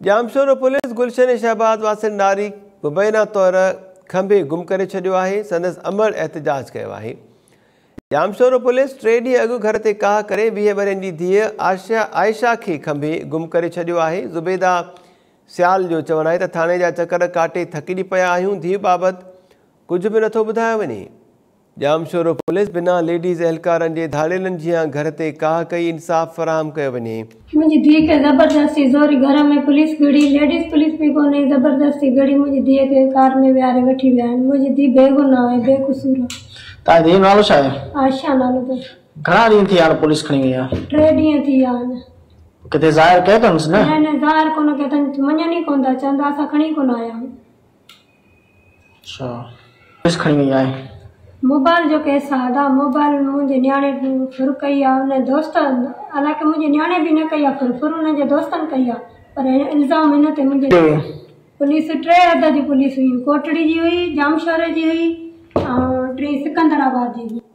Jamshoro police گلشن شهباز واسين ناري مبينا طور کنڀي گم ڪري ڇڏيو آهي، سندس امڙ احتجاج ڪيو آهي. ڄامشورو پوليس ٽي ڏينهن اڳ گهر تي ڪاهه ڪري 20 ورهين جي ڌيء عائشه کي کنڀي گم ڪري ڇڏيو آهي. زبيده سيال جو چوڻ آهي ته ٿاڻي جا چڪر ڪاٽي ٿڪجي پيا آهيون، ڌيء بابت ڪجهه به نٿو ٻڌايو وڃي. ڄامشورو پوليس بنا ليڊيز اهلڪارن جي ڌاڙيلن جيان گهر تي ڪاهه ڪئي، انصاف فراهم ڪيو وڃي. منهنجي ڌيء کي زبردستي زوري گهر ۾ پوليس گهڙي، ليڊيز پوليس به ڪونهي، زبردستي گهڙي منهنجي ڌيء کي ڪار ۾ ويهاري وٺي ويا آهن، منهنجي ڌيء بيگناهه آهي، بي قصور آهي. توهان جي ڌيء جو نالو ڇا آهي؟ عائشه نالو اٿس. گهڻا ڏينهن ٿي ويا آهن پوليس کڻي وئي آهي؟ 3 ڏينهن ٿي ويا آهن. ڪٿي ظاهر ڪيو اٿنس نه؟ نه نه ظاهر ڪونه ڪيو اٿن، مڃن ئي ڪونه ٿا، چون ٿا اسان کڻي ڪونه آيا آهيون. اڇا پوليس کڻي وئي آهي. موبائل جو ڪيس آ ادا موبائل منهنجي نياڻي ڦر ڪئي آ ان دوست حالانڪه منهنجي نياڻي به نه ڪئي آ ڦر ڦر ان جي دوستن ڪئي آ پر الزام هن تي منهنجي پوليس ٽي حد جي پوليس هئي ڪوٽڙي جي هئي ڄامشوري جي هئي ۽ ٽين سڪندر آباد جي هئي.